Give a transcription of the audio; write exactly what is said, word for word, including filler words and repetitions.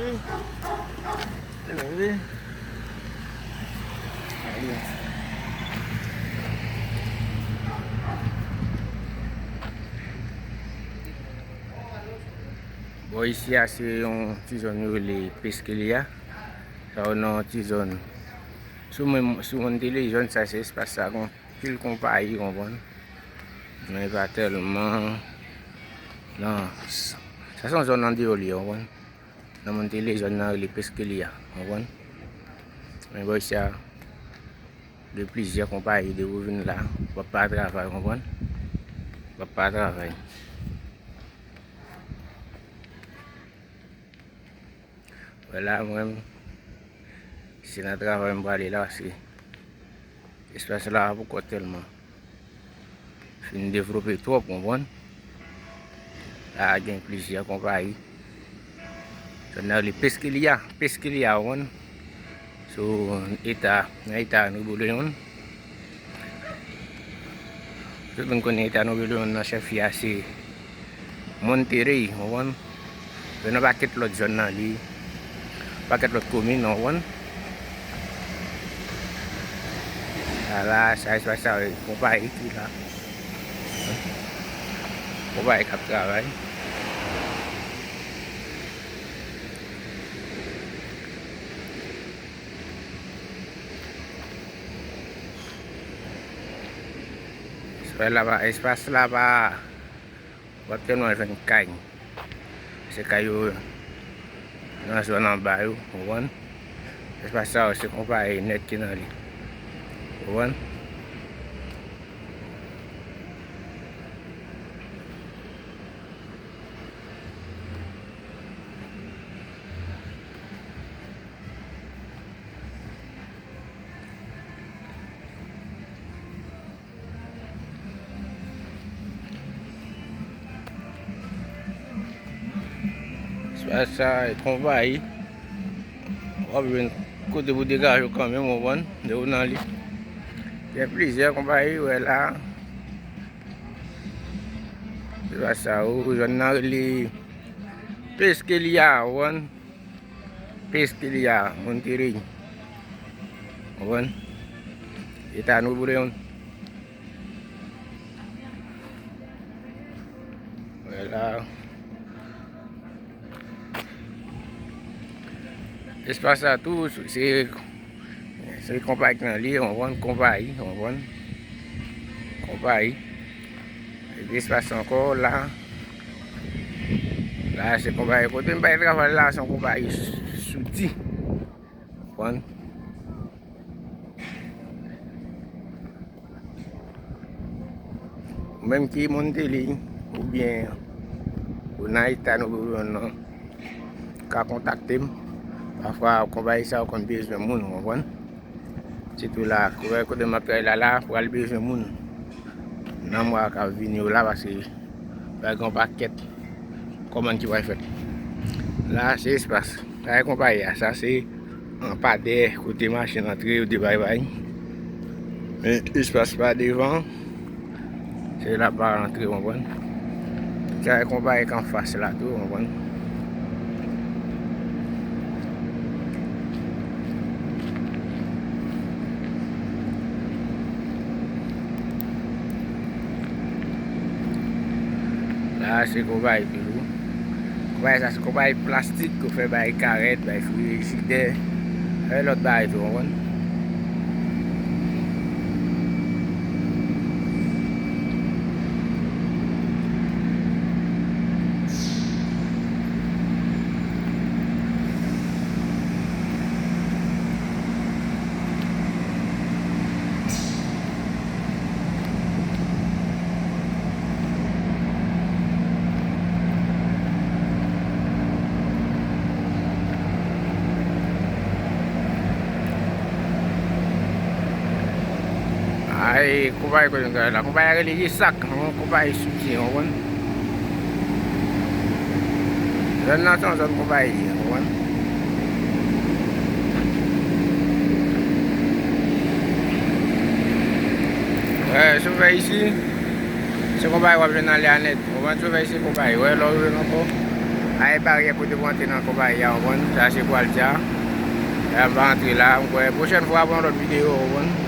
Bò isi a se yon ti zòn yo rele Peskelia. Sa yo nan yon ti zòn. Sou menm, sou moun te li, zòn sa se espas sa gon pil konpayi, konprann. Men pa tèlman. Non, sa se yon zòn andeyò li ye, konprann. Nan moun te li, zòn nan rele Peskelia, konprann. Men bò isi a, de plizyè konpayi, depi w vin la, w ap pa travay, konprann. W ap pa travay. Wè la, mwen, se nan travay m prale la, paske espas la poko tèlman fin devlope twòp, konprann. La gen plizyè konpayi. Sa nan rele Peskelia, Peskelia, konprann. Sou eta, nan eta Nouvelle-Orléans. Tout moun konnen eta Nouvelle-Orléans nan chèf li a se Monterrey, w konprann? Yo nan pakèt lòt zòn nan li, pakèt lòt komin, w konprann? Ala, sa espas sa, konpayi ki la. Konpayi k ap travay. Espas la pa, espas la pa, w ap tèlman jwenn kay. Se kay yo nan zòn anba yo, w konprann? Espas sa yo, se konpayi nèt ki nan li. W konprann? Espas sa, e konpayi. W ap jwenn kote pou degaje w kanmenm, w konprann, lè w nan li. Gen plizyè konpayi, w wè la. Espas sa, w, zòn nan rele Peskelia, w konprann. Peskelia, Monterrey. Konprann? Eta Nouvelle-Orléans. Wè la. Espas la tou, se, se konpayi ki nan li, w konprann, konpayi, w konprann. Konpayi. Epi espas ankò la. La, se konpayi kote m bay travay la, se yon konpayi s-, souti. Konprann? Ou menm ki Montelly, oubyen ou nan eta Nouvelle-Orléans, ou ka kontakte m. Pafwa, konpayi sa yo konn bezwen moun, ou konprann? Sitou la, kote, kote m ap travay la, la, pral bezwen moun nan mwa k ap vini yo la, paske pral gen yon pakèt kòmann ki pral fèt. La, se espas. Sa e konpayi a. Sa se anpadè kote machin antre, yo debay bay. Men espas pa devan. Se la pa rantre, w konprann? Sa e konpayi k anfas la tou, w konprann? La, se konpayi toujou. Konpayi sa, se konpayi plastik, yo fè bay karèt, bay frijidè, bay lòt bagay tou, w konprann? Ay, konpayi kote m travay la, konpayi a rele Yesak, yon konpayi soutyen, w konprann? Zòn nan se yon zòn konpayi, w konprann? Wè, si w fè isi, se konpayi w ap jwenn nan lè a nèt. Ou konprann? Si w fè isi, se konpayi. Wè, lè w jwenn ankò, Ay baryè kote pou antre nan konpayi a, ou konprann? Sa se pral di a. E m va antre la, m kwè pwochèn fwa pou yon lòt videyo, ou konprann?